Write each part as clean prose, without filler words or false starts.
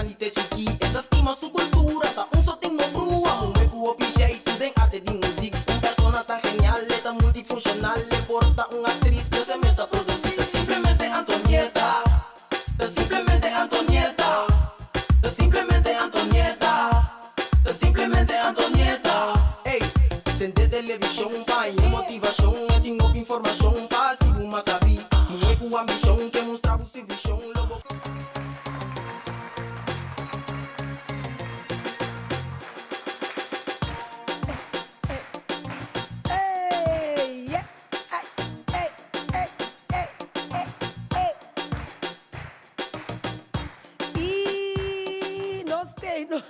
grandi te chikí. E ta stima su kultura, ta un so tin no brua. Muhé ku hopi jeitu den arte di muzik. Un persona tan genial, e ta multifunshonal. E por ta un aktris, pero e mes ta produsí. Ta simplemente Antonieta, ta simplemente Antonieta, ta simplemente Antonieta, ta simplemente Antonieta. Ey, sende televishon pa haña motivashon. E tin hopi informashon pa hasi bo mas sabí. Muhé ku ambishon ke mustra bo su vishon. Lo bo. I nos te no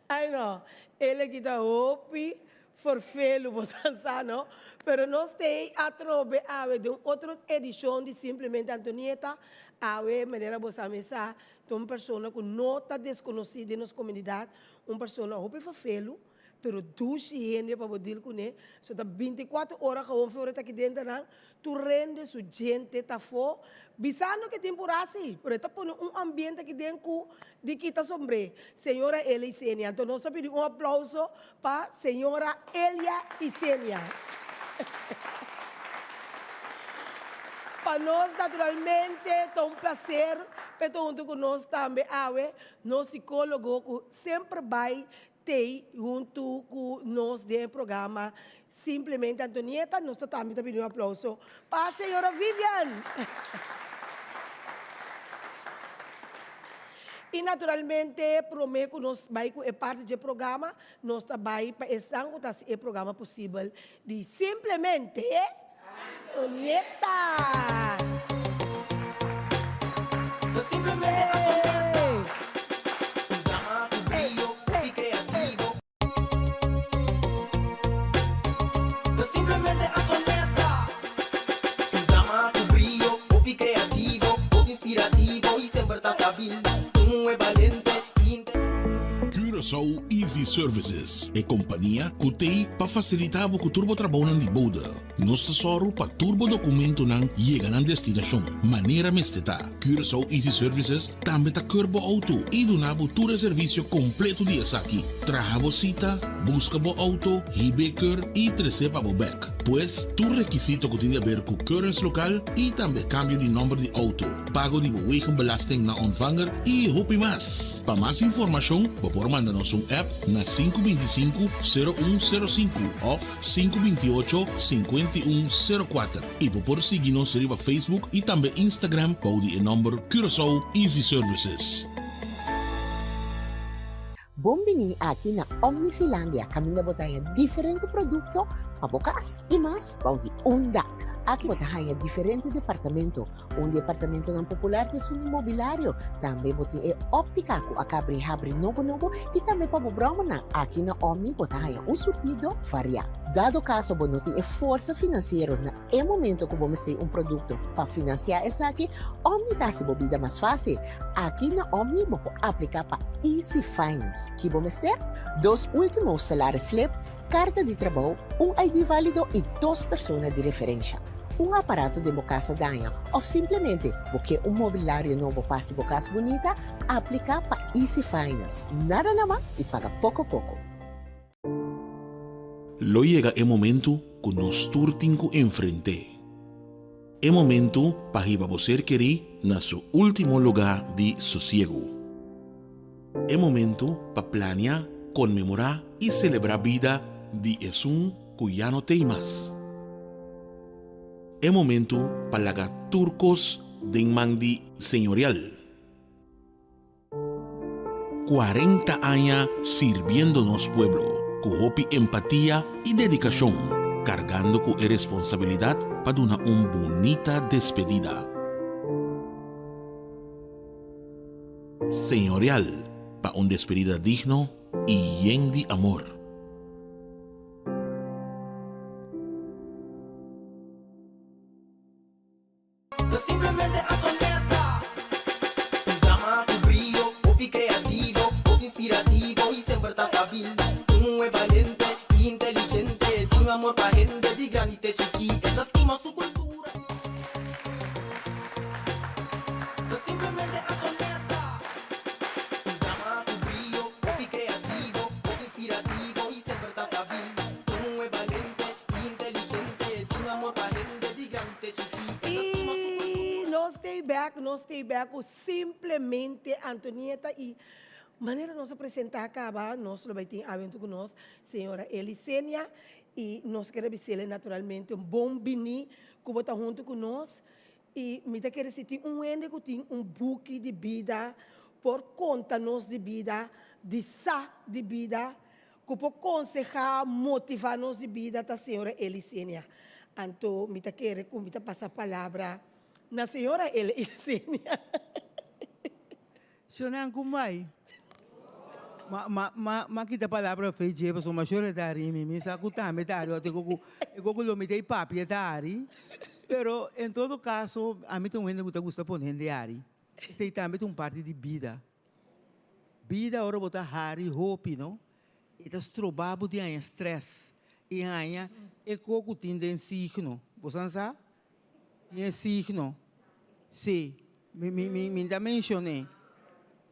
Ai no, el a kita hopi forfelu bo sa sa no, pero nos te atrobe awe den un otro edishon di Simplemente Antonieta, awe manera bo sa mi sa ta un persona ku no ta deskonosí den nos komunidat, un persona hopi forfelu. Pero dushi hende pa bo deal kuné, so ta bintikuater ora gewoon fe ora ta aki denter nan, tur rende su djente ta afó, bisando ke tin por hasi, pero e ta pone un ambiente aki den ku di kita sombré. Señora Elia Isenia, anto nos ta pidi un aplauso pa señora Elia Isenia. Pa nos naturalmente ta un placer p'e ta hunto ku nos tambe awe, nos psicólogo ku semper bai Tei huntu ku nos den e programa Simplemente Antonieta. Nos ta tambe ta pidi un aplauso pa señora Vivian. I naturalmente promé ku nos bai ku e parti dje programa, nos ta bai pa esnan ku ta hasi e programa posibel di Simplemente Antonieta. Ta simplemente Antonieta. Un dama ku brio, hopi kreativo. Ta simplemente Antonieta. Un dama ku brio, hopi kreativo, hopi inspirativo i semper ta stabil. Un muhé balente i. Curaçao Easy Services, e kompania ku t'ei pa fasilitá bo ku tur bo trabounan di bouda. Nos ta sòru pa tur bo dokumentonan yega nan destinashon manera mester ta. Curaçao Easy Services tambe ta keur bo outo i duna bo tur e servisio kompleto di esaki, traha bo sita, buska bo outo, hib'é keur i tres'é pa bo bèk. Pues, tur rekisito ku tin di aber ku keuringslokaal i tambe kambio di nòmber di outo, pago di bo wegenbelasting na ontvanger i hopi mas. Pa mas informashon bo por manda nos un app na 525 0105 òf 528 5104 i bo por sigui nos riba Facebook i tambe Instagram bou di e nòmber Curaçao Easy Services. Bon bini aki na Omnifilandia kaminda bo ta haña diferente produkto pa bo kas i mas bou di un dak. Aki bo ta haña diferente departamento. Un di e apartamentonan popular ta esun di mobilario. Tambe bo tin e óptica ku a kabri habri nobo nobo i tambe pa bo bròmernan. Aki na Omni bo ta haña un surtido variá. Dado kaso bo no tin e forsa finansiero na e momento ku bo mester un produkto pa finansiá esaki, Omni ta hasi bo bida mas fásil. Aki na Omni bo por apliká pa Easy Finance. Ki bo mester? Dos último salaris slip, Karta di trabou, un ID válido i dos persona di referensha. Un aparato den bo kas a daña òf simplemente bo ke un mobilario nobo pa hasi bo kas bunita, apliká pa Easy Finance. Nada na man i paga poko poko. Lo yega e momentu ku nos tur tin ku enfrent'é. E momentu pa hiba bo ser kerí na su último lugá di sosiegu. E momentu pa plania, konmemorá i selebrá bida di esun ku ya no t'ei mas. E momentu pa laga tur kos den man di Señorial. 40 aña sirbiendo nos pueblo ku hopi empatia i dedikashon, kargando ku e responsabilidat pa duna un bunita despedida. Señorial pa un despedida digno i yen di amor. Ta simplemente Antonieta, un dama ku brio, hopi kreativo, hopi inspirativo i semper ta stabil. Un muhé balente i inteligente, tin amor pa hende di grandi te chikí, e ta stima su kultura. Ta simplemente Antonieta. nos t'ei bek ku Simplemente Antonieta i manera nos a presentá kaba nos lo bai tin awentu ku nos señora Elisenia i nos kere bisele naturalmente un bon biní ku bo ta huntu ku nos i mi ta kere si tin un hende ku tin un buki di bida por konta nos di bida di sa di bida Ku por konsehá, motivá nos di bida ta señora Elisenia. Anto mi ta kere ku mi ta pasa palabra na señora Elisenia. Shonnan ku mai. Ma ma ma ma kita palabra fe dje pasobra ma shora ta hari mi mi sa ku tambe ta hari ota e koko e koko lo mi ta e papia ta hari pero en todo kaso ami ta un hende ku ta gusta pone hende hari esei tambe ta un parti di bida. Bida ora bo ta hari hopi no, e ta stroba bo di haña stress i haña e ko ku tin den signo. Bo san sa? Tin e signo. Si, mi mi mi mi ta menshon'é.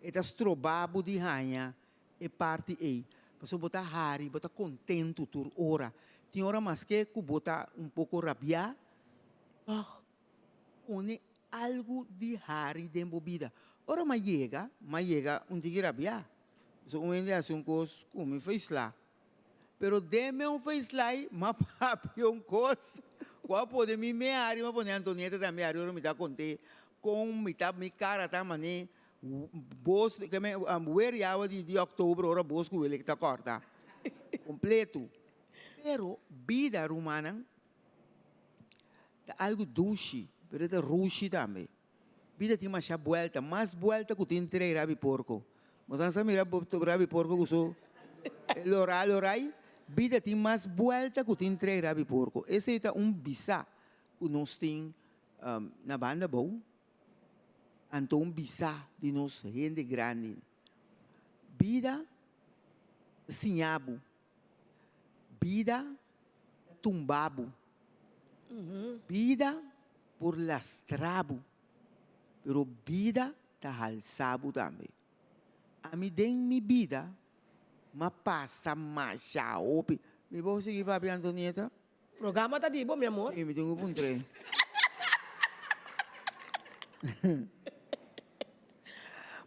E ta stroba bo di haña e parti ei. Pasobra bo ta hari, bo ta kontentu tur ora. Tin ora maske ku bo ta un poko rabiá, tòg Pone algu di hari den bo bida. Ora m'a yega, m'a yega un tiki rabiá. Pasobra un hende hasi un kos ku mi feislá. Pero den me un feislá m'a papia un kos ku a pone mi me hari, m'a pone Antonieta tambe hari ora mi ta kont'é kon mi ta, mi kara ta man'é bos, ke men, wer yawa di òktober ora bos ku welek ta kòrta kompleto. Pero bida, rumannan, Ta algu dushi, pero e ta rushi tambe. Bida tin masha buelta, mas buelta ku tin trei rabi porko. Bo sa mira rabi porko ku su lorá lorai? Bida tin mas buelta ku tin trei rabi porko. Esei ta un bisa ku nos tin na banda abou, anto un bisa di nos hende grandi. Bida ta siña bo Bida ta tumba bo. Bida por lastra bo, pero bida ta halsa bo tambe. Ami den mi bida m'a pasa masha hopi. Mi por sigui papia Antonieta? Programa ta di bo, mi amor. Sí, mi tin ku puntr'é.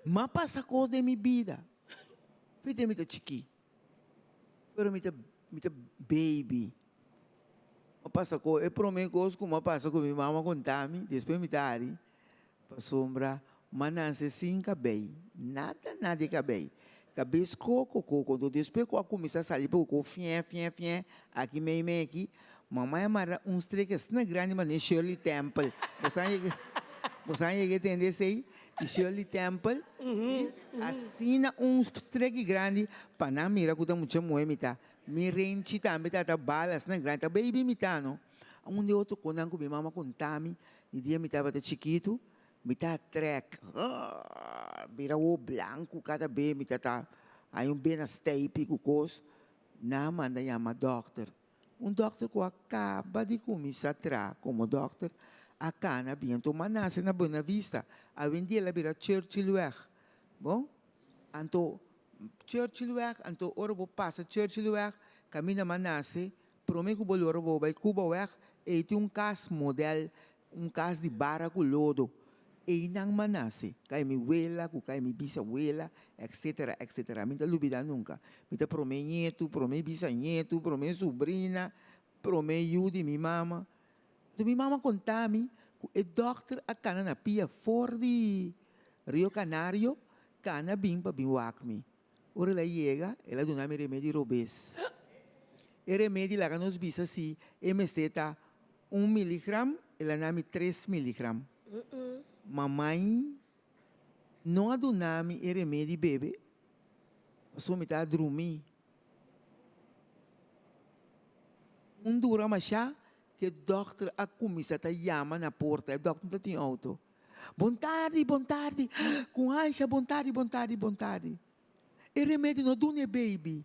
M'a pasa kos den mi bida. Fita mi ta chikí. Pero mi ta mi ta baby. A pasa ku e prome kos ku a pasa ku mi mama konta mi, despues mi ta hari, pasobra m'a nase sin kabei, nada nada di kabei. Kabes koko koko, anto despues ku a kuminsá sali poko fiè fiè fiè aki mei mei aki, mama a mara un strek asina grandi manera Shirley Temple. Bo sa yega bo sa yega tende esei? Di Shirley Temple, si, asina un streki grandi pa nan mira ku ta mucha muhé mi ta. Mi renchi tambe ta ta bala asina grandi, ta baby mi ta no. Un di otro konan ku mi mama konta mi di dia mi tabata chikitu, mi ta trèk, bira wowo blanku kada be mi ta ta haña un bena steipi ku kos, nan a manda yama dòkter. Un dòkter ku a kaba di kuminsá traha komo dòkter a kana bien tuma nase na Buena Vista. Awendia el a bira Churchillweg. Bon, anto Churchillweg, anto ora bo pasa Churchillweg, kaminda m'a nase, promé ku bo lora bo bai Cubaweg, ei tin un kas modèl Un kas di bara ku lodo. Einan m'a nase, kai mi wela ku kai mi bisawela, etcetera, etcetera. Mi ta lubida nunka. Mi ta promé ñetu, promé bisañetu, promé subrina, promé yu di mi mama. Anto mi mama konta mi ku e dòkter a kana na pia for di Rio Canario kana bin pa bin wak mi. Ora el a yega, el a duna mi remedi robes. E remedi laga nos bisa si e mester ta un miligram, el a na mi tres miligram. Mamai no a duna mi e remedi bebe, pasobra mi ta drumi. Un dura masha ku e dòkter a kuminsá ta yama na porta, e dòkter no ta tin outo. Bon tardi, bon tardi, ku ansha, bon tardi, bon tardi, bon tardi. E remedi no duna e baby,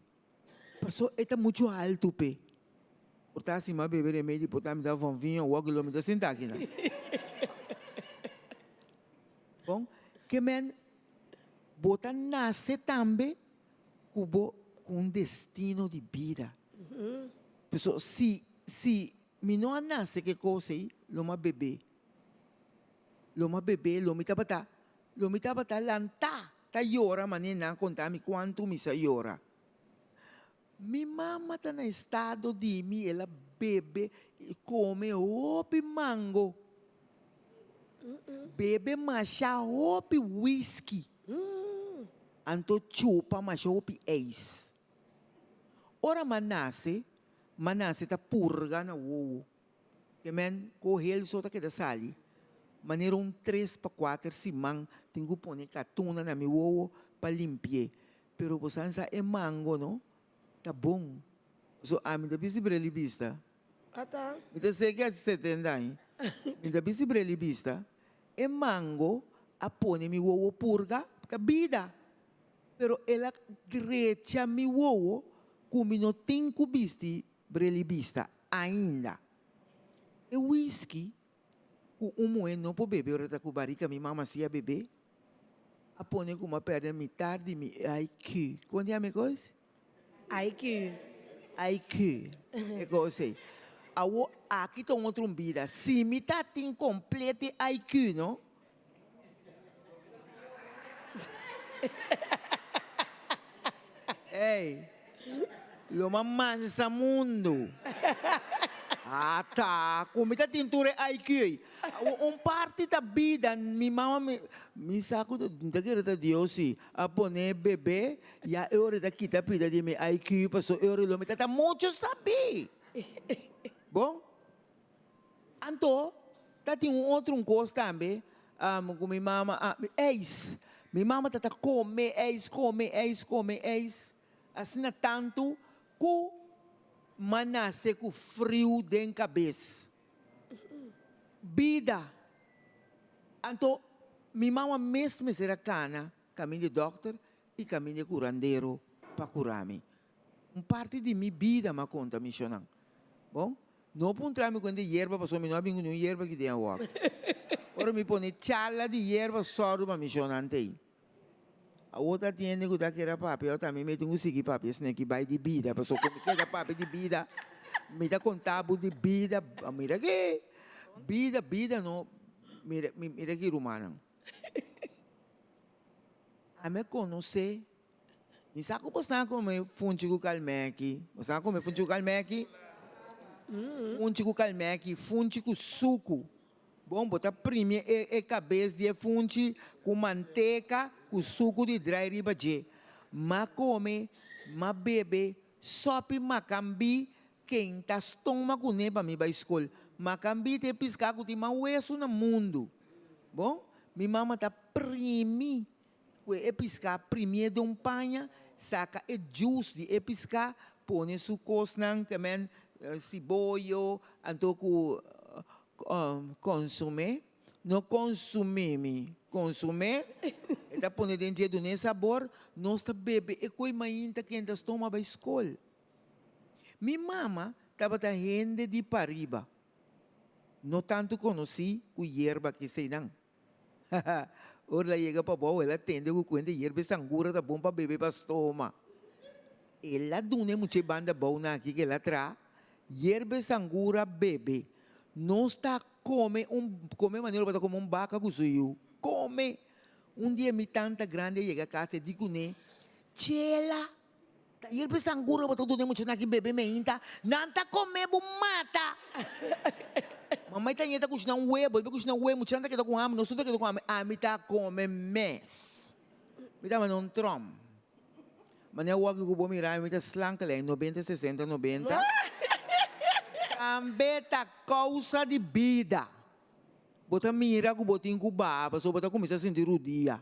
paso e ta muchu haltu p'e. Por ta si m'a bebe remedi, por ta mi ta van viña wak lo mi ta sinta aki nan. Bon, ke men bo ta nase tambe ku bo ku un destino di bida. Paso si si mi no a nase ke kos ei, lo m'a bebe. Lo m'a bebe, lo mi tabata, lo mi tabata lantá ta yora manera nan a konta mi kuantu mi sa yora. Mi mama ta na estado di mi, el a bebe i kome hopi mango, bebe masha hopi whisky, anto chupa masha hopi ijs. Ora m'a nase, m'a nase ta purga na wowo. Ke men ku hel so ta keda sali. Manera un tres pa kuater siman tin ku pone katuna na mi wowo pa limpi'é. Pero bo san sa e mango no ta bon. So ami ta bisti breli bista. Ata. Mi ta seki hasi setenta aña. Mi ta bisti breli bista. E mango a pone mi wowo purga ta bida. Pero el a drecha mi wowo ku mi no tin ku bisti breli bista ainda. E whisky ku un muhé no por bebe ora ta ku barika mi mama si a bebe a pone ku mi a pèrdè mitar di mi IQ. Kon di yama e kos? IQ. IQ, e kos ei. Awor aki ta un otro un bida. Si mi ta tin kompleto e IQ no. Ey, lo m'a mansa mundu. Ata, ku mi ta tin tur e IQ ei. Un parti ta bida, mi mama mi, mi sa ku mi ta kere ta Dios si a pone bebe, ya e ora ta kita pida di mi IQ paso e ora lo mi ta ta muchu sabí. Bon? Anto, ta tin un otro un kos tambe ku mi mama a, eis. Mi mama ta ta kome eis, kome eis, kome eis, asina tantu ku m'a nase ku friu den kabes. Bida. Anto, mi mama mes mester a kana kaminda e dòkter i kaminda e kurandero pa kura mi. Un parti di mi bida m'a konta mi shonnan. Bon, no puntra mi kuenta yerba pasobra mi no a bin ku niun yerba aki den awor. Ora mi pone chala di yerba sòru pa mi shonnan t'ei. Awor ta tiende ku ta kere papia awor tambe mi tin ku sigui papia esnan ki bai di bida pasobra ku mi keda papia di bida mi ta konta bo di bida mira ke bida bida no mira mira ki rumannan. Ami a konosé Mi sa ku bo sa kome funchi ku kalmèki. Bo sa kome funchi ku kalmèki? Funchi ku kalmèki, funchi ku suku. Bon, bo ta primi e e kabes di e funchi ku manteka ku suku di drai riba dje. M'a kome, m'a bebe sòpi makambí kenta stoma kuné pa mi bai skol. Makambí ta e piská ku tin mas wesu na mundu. Bon, mi mama ta primi Ku e piská primié den un paña, saka e djus di e piská, pone su kosnan, ke men siboyo, anto ku konsumé, no konsumí mi, konsumé, e ta pone den dje dun'é sabor, nos ta bebe e koi mainta kende stoma bai skol. Mi mama tabata hende di pariba, no tantu konosí ku yerba keseinan. Ora el a yega pabou, el a tende ku kuenta yerba e sangura ta bon pa bebe pa stoma. El a duna e mucha e banda bou na aki ku el a traha yerba e sangura bebe. Nos ta kome un kome manera bo ta kome un baka ku su yu. Kome! Un dia mi tanta grandi a yega kas e di kuné, Chela, Ta yerba sangura bo ta duna e muchanan aki bebe meinta, nan ta come bo mata. Mama e tañe ta cushina un webo, el cushina un webo, muchanan ta keda cu hamber, nos tur ta keda cu hamber, ami ta come mes. Mi ta manda un trom. Manera awor aki cu bo mira mi, mi ta slank lei, nobenta, sesenta, nobenta. Tambe ta causa di bida. Bo ta mira cu bo tin cu baha pasobra bo ta cuminsa sinti rudia.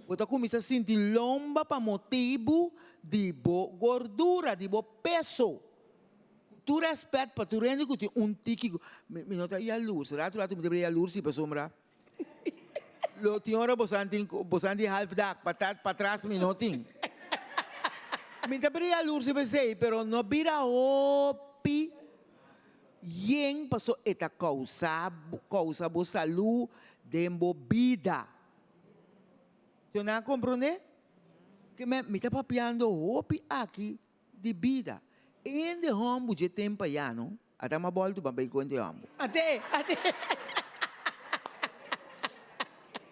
Bo ta kuminsá sinti lomba pa motibu di bo gordura, di bo peso. Ku tur rèspèt pa tur hende ku tin un tiki, mi no ta yalurs, ratu ratu mi ta bira yalurs si pasobra lo tin ora boso tin boso tin half dak, patras mi no tin. Mi ta bira yalurs riba esei pero no bira hopi. Yen paso e ta kousa kousa bo salú den bo bida. Bo nan a komprondé? Ke men mi ta papiando hopi aki di bida. Hende hòmbu dje tempu ayá no, a ta ma bòltu pa bai ku hende hòmbu. Ate, ate.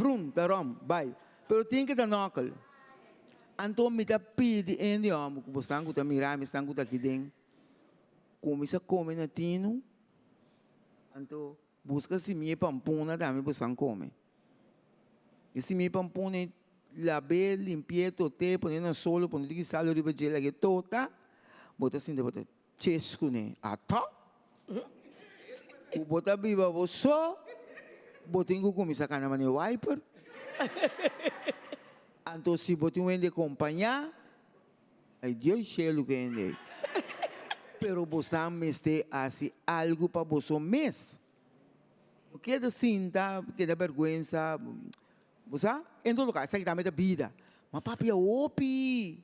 Vrum, ta rom, bai. Pero tin ke ta nòkel. Anto mi ta pidi hende hòmber ku bosnan ku ta mira mi, esnan ku ta aki den, kuminsá kome na tinu, anto buska simia pampuna tambe bosnan kome. E simia pampuna ei lab'é, limpi'é, tot'é, pon'é na solo, pone tiki sal riba dje, lag'é tota, bo ta sinti bo ta ches kuné. Atò! Ku bo ta biba bo so, bo tin ku kuminsá kana manera wiper. Anto si bo tin un hende kompañá, ay Dios shelu ku e hende ei. Pero bosan mester hasi algu pa boso mes. No keda sinta, keda bèrgwensa. Bo sa? En todo kaso, esaki tambe ta bida. Ma papia hopi.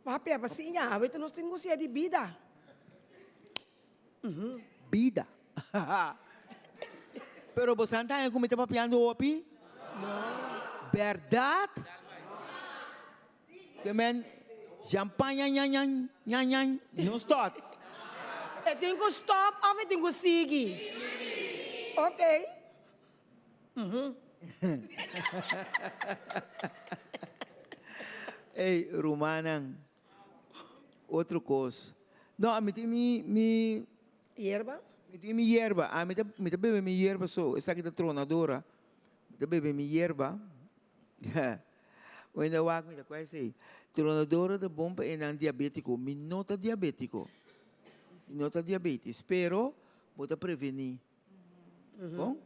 Papia pa siña, aweta nos tin ku siña di bida. Bida. Pero bo sa ta haña ku mi ta papiando hopi? No. Bèrdat? Ke men champaña ñan ñan ñan ñan no stòp. E tin ku stòp òf e tin ku sigui? Oké. Ey, rumannan, otro kos. No, ami tin mi, mi. Yerba? Mi tin mi yerba. Ami ta, mi ta bebe mi yerba so. Esaki ta tronadora. Mi ta bebe mi yerba. Wenda wak mi ta kua esei. Tronadora ta bon pa enan diabetiko. Mi no ta diabetiko. Mi no ta diabetes, pero bo ta prevení. Bon?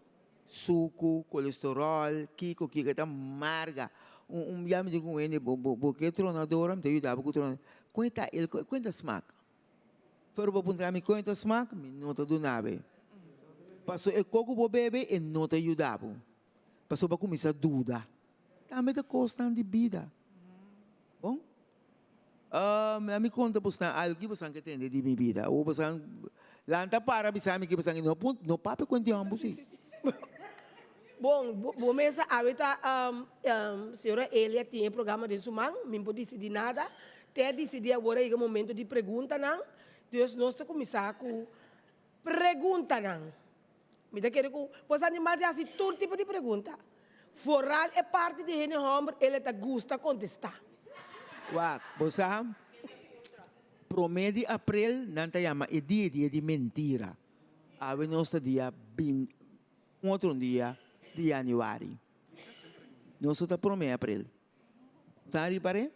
Suku, kolesterol, kiko, kiko ta marga. Un un bia mi di ku un hende bo bo bo ke tronadora mi ta yuda bo ku tronadora. Kon e ta el kon e ta smak? Pero bo puntra mi kon e ta smak mi no ta duna bo e. Paso e kos ku bo bebe e no ta yuda bo. Paso bo a kuminsá duda. Tambe ta kosnan di bida. Bon? Mi konta bosnan algu ki bosnan ke tende di mi bida. Awor bosnan lanta para bisa mi ki bosnan no pun no papia ku hende hòmber si. Bon, bo mesa awe ta señora Elia tin e programa den su man, mi no por disidí nada. Te a disidí awor a yega momento di preguntanan. Dus nos ta kuminsá ku preguntanan. Mi ta kere ku bo sa animal di hasi tur tipo di pregunta. Foral e parti di hende hòmber el e ta gusta kontestá. Wak, bo sa, promé di aprel nan ta yama e dia dia di mentira. Awe nos ta dia bin un otro dia di yanüari. Nos no ta promé aprel. Sa ripar'é?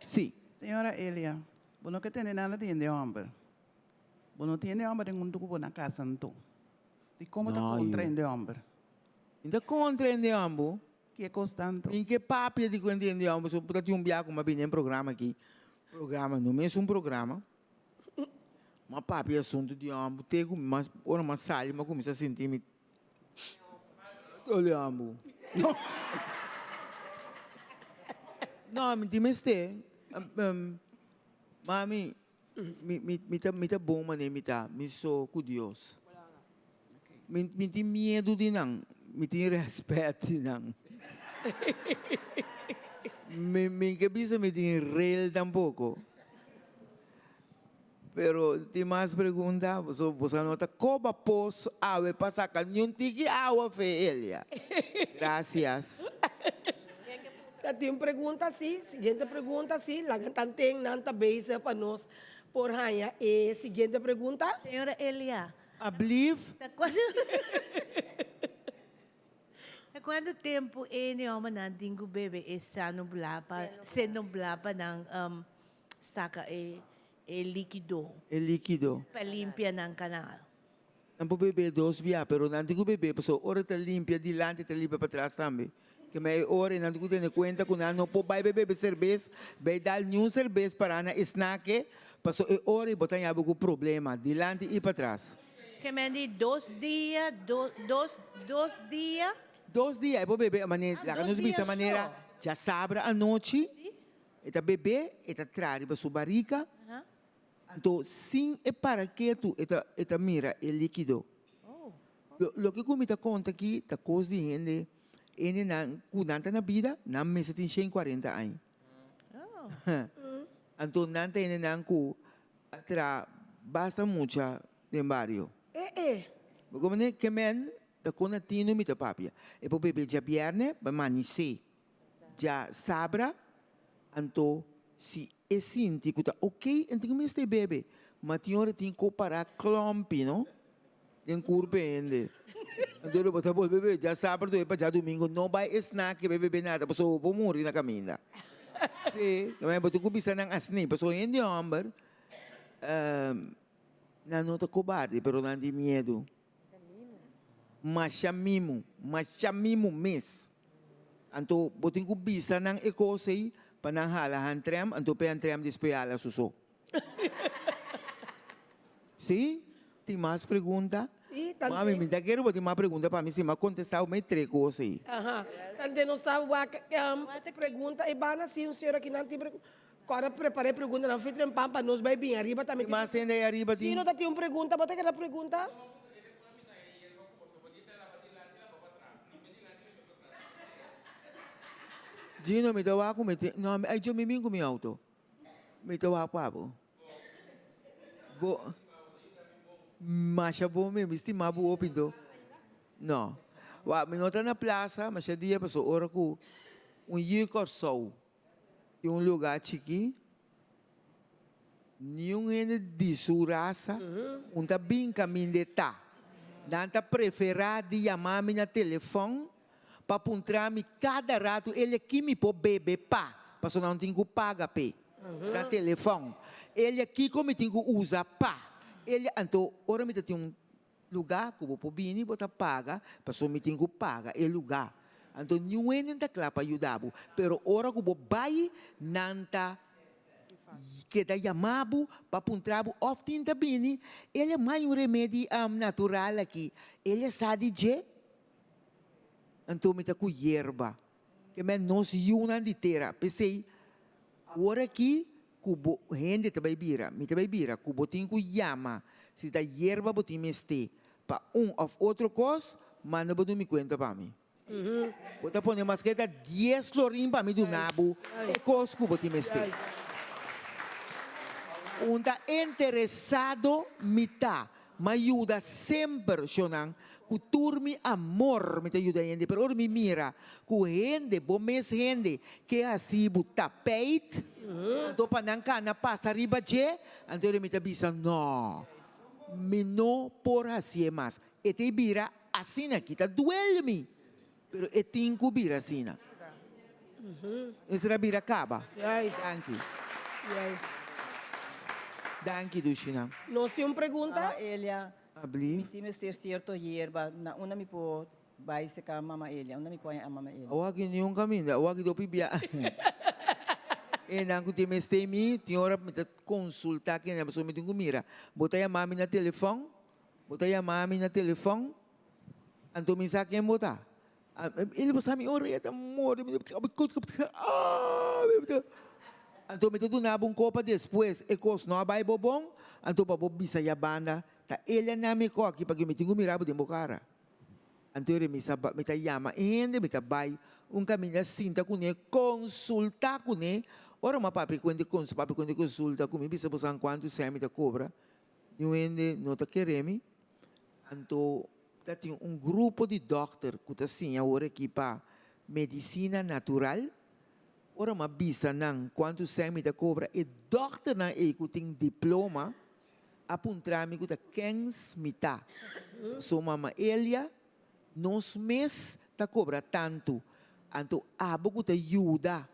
Sí. Señora Elia, bo no ke tende nada di hende hòmber. Bo no tin hende hòmber den huntu ku bo na kasa anto. Dikon bo ta kontra hende hòmber? Mi ta kontra hende hòmber. Ke kos tantu? Mi ke papia di ku hende hòmber so ta tin un bia ku mi a bini den programa aki. Programa, no mes un programa. Mi a papia asuntu di hòmber te ku mi ora mi a sali mi a kuminsá sinti mi Dole ambu. No, mi tin mester. Mami. Mi mi mi ta mi ta bon manera mi ta mi so ku Dios. Mi mi tin miedu di nan, mi tin rèspèt di nan. Mi mi ke bisa mi tin rel tampoko. Pero tin mas pregunta, boso boso a nota koba pos awe pa saka niun tiki awa fe Elia. Gracias. Ta tin pregunta si, siguiente pregunta si, laga tanten nan ta bezig pa nos por haña e siguiente pregunta. Señora Elia. Ablief. Ta cuando Ta cuanto tempo e neomanan tin cu bebe e sano bla pa seno bla pa nan saca e e likido. E likido. Pa limpia nan kanal. Nan por bebe dos bia, pero nan tin ku bebe pasobra ora ta limpia dilanti ta limpia patras tambe. Kema e ora nan tin ku tene kuenta ku nan no por bai bai bebe serbes, bai dal niun serbes para na esnake, pasobra e ora ei bo ta haña bo ku problema dilanti i patras. Kema di dos dia, dos, dos dia. Dos dia e por bebe, laga nos bisa manera djasabra anochi. E ta bebé, e ta traha riba su barika, anto sin e para ketu e ta e ta mira e likido. Loke ku mi ta konta aki ta kos di hende, hendenan ku nan ta na bida, nan mester tin shen kuarenta aña. Anto nan ta hendenan ku a traha basta mucha den bario. Bo komprende? Ke men. Ta kon na tinu mi ta papia. E por bebe djabièrnè pa manisé djasabra, anto si e sinti ku ta oké, e tin ku mester bebe. Ma tin ora tin ku para klòmpi no, den kurpa e hende. Anto lo bo ta bolbe bebe djasabra dor pa djadumingu, no bai e snaki bai bebe nada pasobra bo por muri na kaminda. Sí, bo tin ku bisa nan asina, pasobra hende hòmber nan no ta kobarde pero nan tin miedu. Masha mimu, masha mimu mes. Anto bo tin ku bisa nan e kos ei pa nan hala hantrèm, anto p'e hantrèm despues hala su so. Sí? Tin mas pregunta? Sí, tante. Mami, mi ta kere bo tin mas pregunta pa mi, si mi a kontestá bo mi tres kos ei. Aha. Tante nos ta wak pregunta e banda si un señora kinan tin pregunta. Kòrda prepara e preguntanan fi trempan pa nos bai bin ariba tambe. Tin mas hende ei ariba Si tin? no ta tin un pregunta, bo ta keda pregunta? Gino, mi ta wak ku mi tin, no, ai djo mi bin ku mi auto. Mi ta wak pa bo. Bo, masha bon mi, mi stima bo hopi anto. No. Wak, mi no ta na plasa masha dia pasobra ora ku un yu Kòrsou Di un lugá chikí, niun hende di su rasa un ta bin kaminda e ta. Nan ta preferá di yama mi na telefòn pa puntra mi kada ratu el aki mi por bebe pa, pasobra nan tin ku paga p'e na telefòn. El kiko mi tin ku usa pa. El anto ora mi ta tin un Lugá ku bo por bini bo ta paga, pasobra mi tin ku paga e lugá. Anto niun hende ta kla pa yuda bo, pero ora ku bo bai, nan ta keda yama bo pa puntra bo òf tin ta bini. El a mai un remedi natural aki, el a sa di dje? Anto mi ta ku yerba. Ke men nos yunan di tera. P'esei, awor aki ku bo hende ta bai bira, mi ta bai bira ku bo tin ku yama si ta yerba bo tin mester pa un òf otro kos, manda bo duna mi kuenta pa mi. Bo ta pone maske ta dies florin pa mi duna bo e kos ku bo tin mester. Un ta interesado mi ta. M'a yuda semper, shonnan, ku tur mi amor mi ta yuda hende, pero ora mi mira ku hende, bo mes hende, ke hasi bo tapijt, anto pa nan kana pasa riba dje, anto mi ta bisa, No, mi no por hasié mas. E ta bira asina aki, ta duel mi, pero e tin ku bira asina. Mester a bira kaba. Danki. Danki Dushina. Nos tin un pregunta? Mama Elia, Abli. mi tin mester cierto yerba, na unda mi por bay seca Mama Elia? Unda mi por haña Mama Elia? Awor aki niun caminda, awor aki dopi bia. E nan cu tin mester mi, tin ora mi ta consulta kende, pasobra mi tin cu mira. Bo ta yama mi na telefon, bo ta yama mi na telefon, anto mi sa ken bo ta. El bo sa mi ora e ta morde mi Anto mi ta duna bo un kopa despues e kos no a bai bo bon, anto pa bo bisa ya banda ta el a na mi koki pasobra mi tin ku mira bo den bo kara. Anto mi sa mi ta yama e hende mi ta bai un kaminda sinta kuné konsulta kuné ora mi a papia ku hende papia ku hende konsulta ku mi bisa bo sa kuantu sèn mi ta kobra niun hende no ta kere mi anto Ta tin un grupo di dòkter ku ta siña awor aki pa medisina natural. Ora mi a bisa nan kuantu sèn mi ta kobra, e dòkternan ei ku tin diploma a puntra mi ku ta kens mi ta. Pasobra Mama Elia, nos mes ta kobra tantu, anto abo ku ta yuda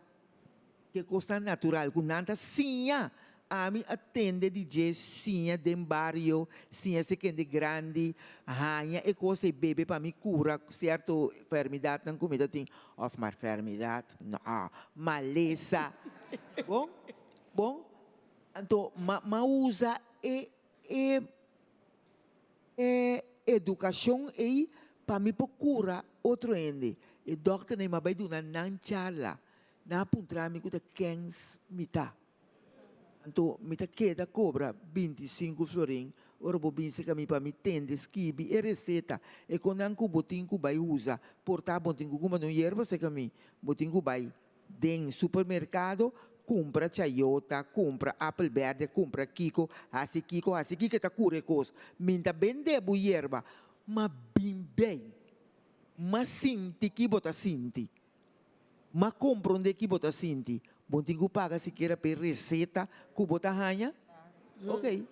Ke kosnan natural ku nan ta siña. Ami a tende di dje siña den bario, siña si kende grandi, haña e kos ei bebe pa mi kura sierto fermidatnan ku mi ta tin, òf mar fermidat, no, malesa. Bon, bon, anto ma ma usa e e E edukashon ei pa mi por kura otro hende. E dòkternan ei m'a bai duna nan charla. Nan a puntra mi ku ta kens mi ta. Anto mi ta keda kobra 25 florin ora bo bin serka mi pa mi tende skibi e reseta e konnan ku bo tin ku bai usa. Por ta bo tin ku kumpra un yerba serka mi, bo tin ku bai Den supermerkado, kumpra chayota, kumpra apel berde, kumpra kiko, hasi kiko, hasi kiko, e ta kura e kos. Mi ta bende bo yerba, ma bin bei. M'a sinti ki bo ta sinti. M'a komprondé ki bo ta sinti. Bo tin ku paga sikiera p'e reseta ku bo ta haña? Ok.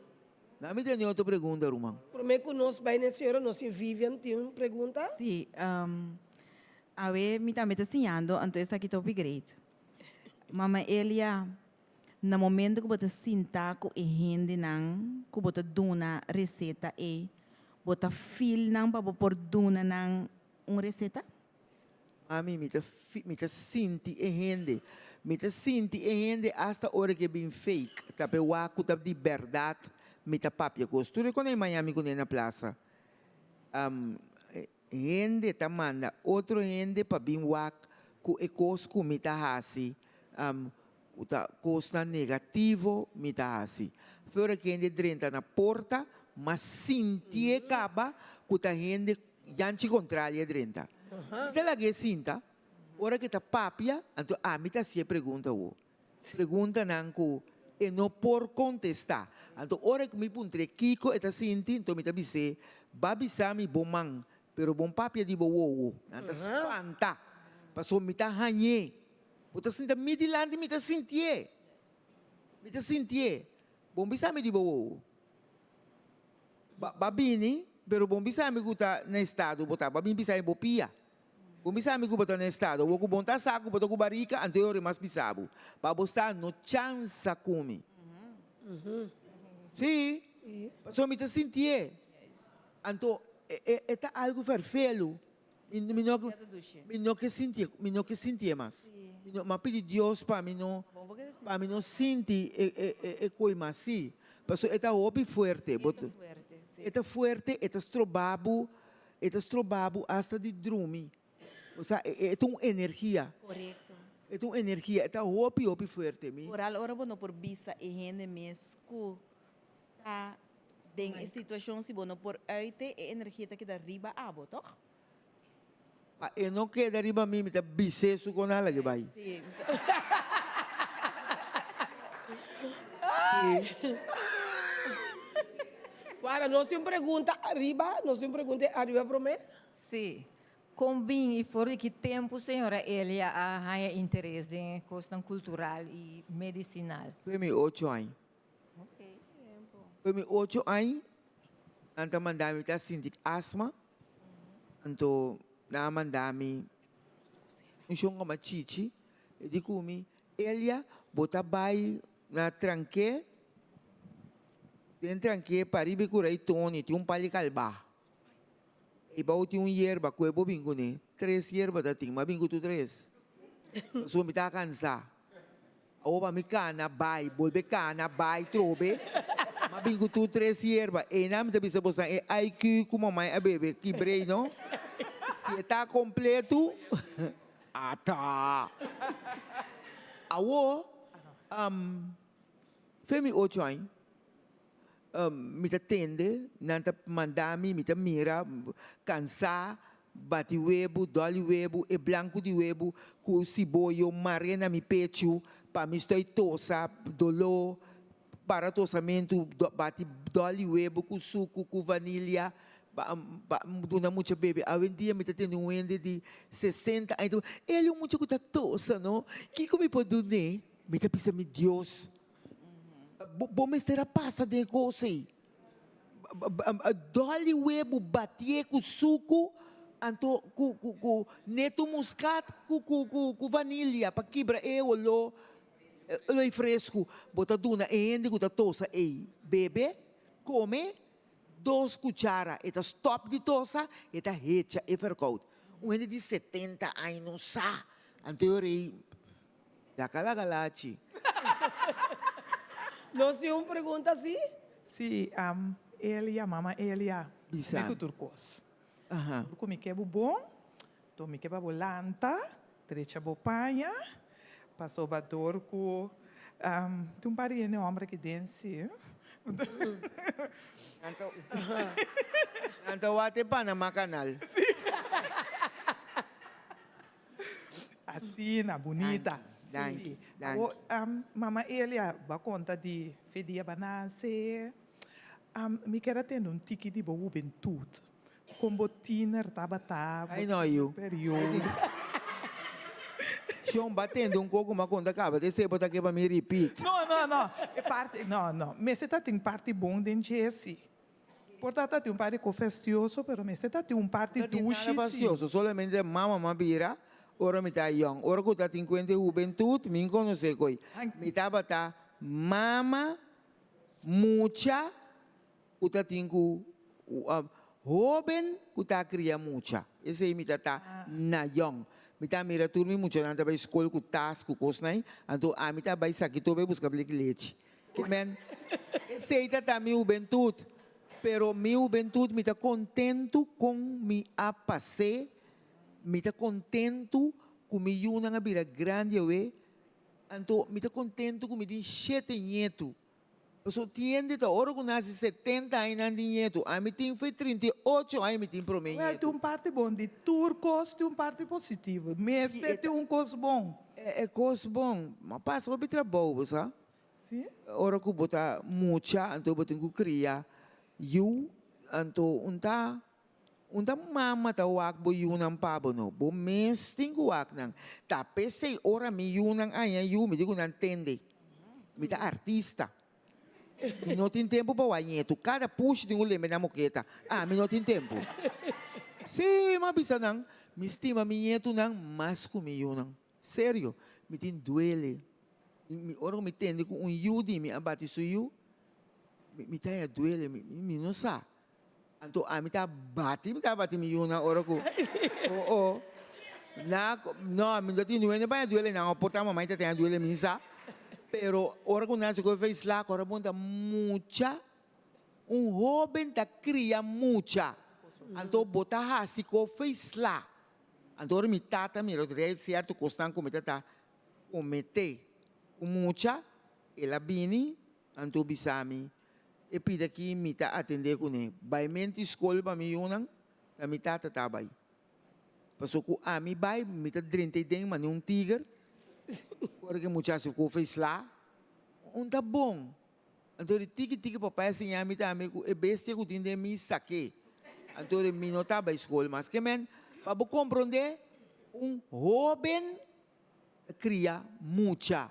Na mi tene otro pregunta, ruman. Promé ku nos bai n'e señora, nos tin Vivian tin un pregunta. Sí, awe mi tambe ta siñando, anto esaki ta hopi great. Mama Elia, na momento ku bo ta sinta ku e hendenan ku bo ta duna reseta ei, bo ta feel nan pa bo por duna nan un reseta? Mami, mi ta mi ta sinti e hende. Mi ta sinti e hende asta ora ke bin fake. Ta pe wak ku ta di bèrdat mi ta papia kos. Tur e konei Miami kuné na plasa. Hende ta manda otro hende pa bin wak ku e kos ku mi ta hasi ku ta kosnan negativo mi ta hasi. Ora ku hende drenta na porta, m'a sintié kaba ku ta hende yanchi kontrali a drenta. Mi ta lag'é sinta, ora ku e ta papia, anto ami ta hasié pregunta awor. Preguntanan ku e no por kontestá. Anto ora ku mi puntr'é kiko e ta sinti, anto mi ta bis'é, Ba bisa mi bo man, pero bon papia di bo wowo. Nan ta spanta, pasobra mi ta hañ'é. Bo ta sinta mi dilanti, mi ta sintié. Mi ta sintié. Bon bisa mi di bo wowo. Ba, ba bini, pero bon bisa mi ku ta na estado bo ta. Ba bin bisa mi bo pia. Bon bisa mi ku bo ta na estado. Awor ku bon ta sa ku bo ta ku barika, anto e ora e mas bisa bo. Pa bo sa no chansa ku mi. Sí, pasobra mi ta sintié. Anto e, e, e ta algu ferfelu. Mi, mi no, mi no ke sintié, mi no ke sintié mas. Mi no, m'a pidi Dios pa mi no, pa mi no sinti e, e, e, e koi mas, sí. Pasobra e ta hopi fuerte. Bo ta, e ta fuerte, e ta stroba bo, e ta stroba bo asta di drumi. Osea, e, e, e ta un energia. Korekto. E ta un energia, e ta hopi, hopi fuerte. Mi. Oral ora bo no por bisa e hende mes ku ta den e situacion si bo no por uite e energia ta keda riba abo toch? Pa e no keda riba mi, mi ta bis'é su con ala ke bai. Sí. Sí. Wara, nos tin un pregunta ariba, nos tin un pregunta ariba promé. Sí. Kon bin i for di ki tempu señora Elia a haña interes den e kosnan kultural i medisinal? Fo'i mi ocho aña. Fo'i mi ocho aña nan ta manda mi ta sinti asma, anto nan a manda mi un shon koma Chichi, e di ku mi, Elia bo ta bai na Tranké, den Tranké pariba e kura i Tony tin un pali kalba, ei bou tin un yerba ku e bo bin kuné, tres yerba ta tin, mi a bin ku tur tres, pasobra mi ta kansa. Awor pa mi cana bay, bolbe cana bay trobe, m'a bin cu tur tres yerba. Eynan mi ta bisa bosan e IQ cu mamai a bebe kibrey no. Si e ta completo, ata. Awor, fe mi ocho aña, Mi ta tende, nan ta manda mi, mi ta mira, cansá, bati webu, dòli webu, e blancu di webu cu siboyo mar'é na mi pechu pa mi stoi tosa, doló, para tosamentu, bati dòli webu cu sucu, cu vanilia, pa pa duna mucha bebe. Awendia mi ta tende un hende di sesenta aña ta bisa, El e un mucha cu ta tosa no, kico mi por dun'é? Mi ta bisa mi Dios. Bo mester a pasa den e kos ei. Dòli webu batié ku suku anto ku ku neto muskat ku ku ku vanilia pa kibra e oló oló fresku. Bo ta duna e hende ku ta tosa ei bebe, kome dos kuchara e ta stòp di tosa e ta hecha e verkoud. Un hende di setenta aña no sa anto e ora ei. Laga laga lachi. Nos tin un pregunta si? Si, Elia, mama Elia, Bisa. mi ku tur kos. Aha. Tur ku mi ke bo bon, to mi ke pa bo lanta, drecha bo paña, pasobra dor ku tin un par di hende homber aki den si. Nan ta nan ta wak e Panama Canal. Si. Asina, bunita. Danki, danki, Awor, Mama Elia, bo a konta di fe dia bo a nase. Mi kier a tende un tiki di bo hubentut. Kon bo tiener tabata, bo Ai no yu. periodo. Shon ba tende un koko ma konta kaba te sebo ta ke pa mi repeat. No, no, no. E parti, no, no. Mester ta tin parti bon den dje si. Por ta ta tin un parti ko festioso, pero mester ta tin un parti No tin dushi nada si. fastioso, solamente mama m'a bira ora mi ta yong. Ora ku ta tin kuenta e hubentut, mi konosé koi. Mi tabata mama mucha ku ta tin ku hóben ku ta kria mucha. Esei mi ta ta na yòn. Mi ta mira tur mi muchanan ta bai skol ku tas ku kosnan ei, anto ami ta bai sakito bai buska bleki lechi. Ke men, esei ta ta mi hubentut. Pero mi hubentut mi ta kontentu kon mi a pas'é, mi ta kontentu ku mi yunan a bira grandi awe, anto mi ta kontentu ku mi tin shete ñetu. Pasobra tin hende ta ora ku nase setenta aña nan tin ñetu. Ami tin foi 38 aña mi tin prome Wel, ñetu. tin un parti bon di tur kos tin un parti positivo. Mester tin un kos bon. E kos bon. Ma pasa hopi trabou bo sa. Si. Ora ku bo ta mucha anto bo tin ku kria yu anto un ta un ta mama ta wak bo yunan pa bo no. Bo mes tin ku wak nan. Ta p'esei ora mi yunan haña yu mi di ku nan tende. Mi ta artista. Mi no tin tempu pa wak ñetu. Kada pushi tin ku lembe nan moketa. Ami no tin tempu. Sí, mi a bisa nan, mi stima mi ñetunan mas ku mi yunan. Serio, mi tin duele. Mi, ora ku mi tende ku un yu di mi a bati su yu, mi, mi ta haña duele. Mi, mi no sa. Anto ami ta bati, mi ta bati mi yunan ora ku, oh oh, na, no, mi no tin duele pa haña duele nan, o por ta mamai ta haña duele, mi sa. Pero ora ku nan si kohe feis lak, ora bo ta mucha, un hoben ta kria mucha. Anto bo ta hasi ko feis la. Anto ora mi tata mira rei sierto kosnan ku mi ta ta kometé ku mucha, el a bini, anto bisa mi, E pida ki mi ta atendé kuné. Bai menti skol pa mi yunan, ta mi tata ta bai. Paso ku ami bai, mi ta drenta ei den manera un tiger. Ora ku e muchacho kofe i sla, un ta bon. Anto di tiki tiki papá a siña mi tambe ku e bestia ku tin den mi sak'é. Anto di mi no ta bai skol mas. Ke men, pa bo komprondé, un hóben ta kria mucha.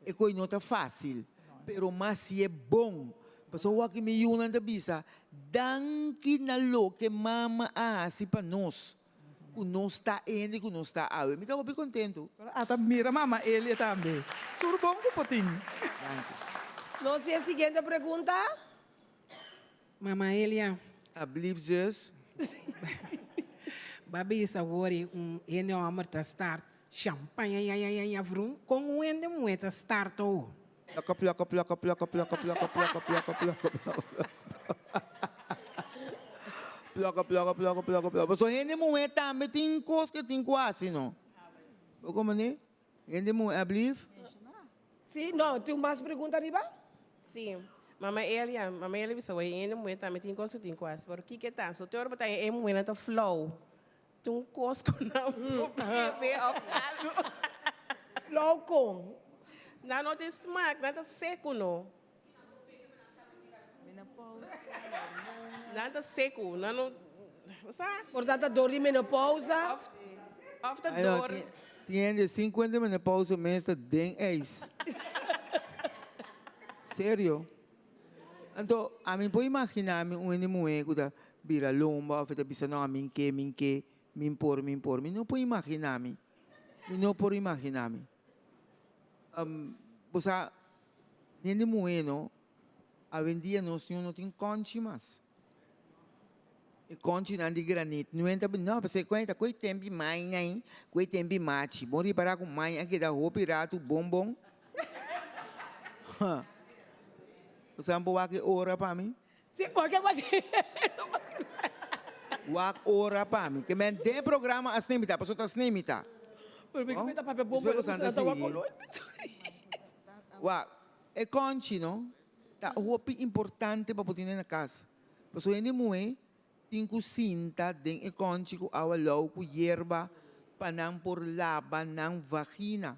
E koi no ta fásil, pero mas si e bon. Pasobra wak mi yunan ta bisa, Danki na loke mama a hasi pa nos, ku nos ta e hende ku nos ta awe. Mi ta hopi kontentu. Pero ata mira mama Elia tambe. Tur bon ku por tin. Danki. Nos tin e siguiente pregunta. Mama Elia. Alblief zus. Ba bisa awor y un hende homber ta start champaña-ya-ya-ya-ya vroom con un hende muhe ta start owo. Ploka ploka ploka ploka ploka ploka ploka ploka ploka ploka ploka ploka ploka ploka ploka Pasobra hende muhe tambe tin cos ke tin cu haci no. Bo comprende? Hende muhe alblief. Sí, no, tin mas pregunta ariba? Sí. Mama Elia, mama Elia bisa wei hende muhé tambe tin kos ku tin ku hasi, pero kiko e ta? So te ora bo ta e muhénan ta flou, tin un kos ku nan por bebe òf algu. Flou kon? Nan no tin smak, nan ta seku no. Nan ta seku, nan no, bo sa? Por ta ta dor di menopousa? Òf ta dor. Tin hende 50 menopausa mes ta den ijs. Serio. Anto ami por imagina mi un hende muhe ku ta bira lomba of e ta bisa no ami ke, mi ke, mi por, mi por. Mi no por imagina mi. Mi no por imagina mi. Bo sa hende muhe no Awendia nos ñu no tin konchi mas. E konchinan di granit nu ta bin, no, pasobra e konchi ta koe tempi mainai, koe tempi machi. Bon ripará ku mai a keda hopi ratu bon bon. Bo sa bo wak e ora pa mi? Si, porque Wak ora pa mi. Ke men den programa a snemita, pasobra ta snemita. Pero mi ta papia bon, Despues bo ta sigui. Wak. E konchi no ta hopi importante pa bo tene na kas. Pasobra hende muhé tin ku sinta den e konchi ku awa lou ku yerba pa nan por laba nan vagina,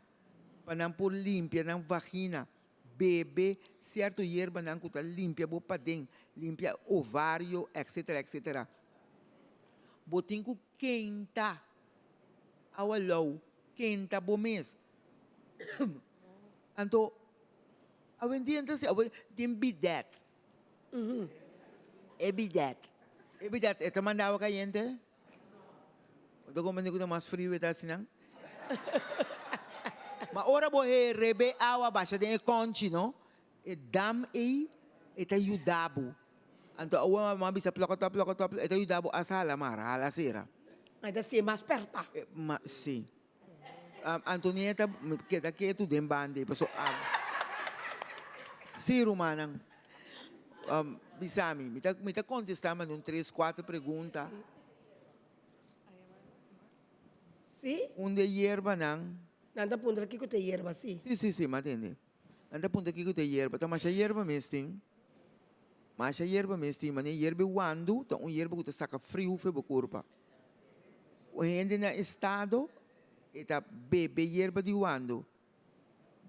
pa nan por limpia nan vagina. Bebe sierto yerbanan ku ta limpia bo paden, limpia ovario, etcetera, etcetera. Bo tin ku kenta awa lou, kenta bo mes. Anto awendia ta si awe tin bidet. E bidet, e bidet e ta manda awa kayente? Bo ta komprende ku ta mas friu e ta asinan? Ma ora bo herebe awa basha den e konchi no, E dam ei, e ta yuda bo. Anto awo mama bisa plòkòtò, plòkòtò, e ta yuda bo hasta hala mar, hala sera. E ta siña mas pèrta. Ma, si. Antonieta keda ketu den banda ei, pasobra a. Si, rumannan. Bisa mi, mi ta, mi ta kontestá manda un tres, kuater pregunta. Si. Un di e yerbanan. Nan ta puntra kiko ta e yerba, si. Si, si, si, mi a tende. Nan ta puntra kiko ta e yerba. Ta masha yerba mes tin. Masha yerba mes tin. Manera yerba e wandu ta un yerba ku ta saka friu for bo kurpa. Un hende na estado e ta bebe yerba di wandu.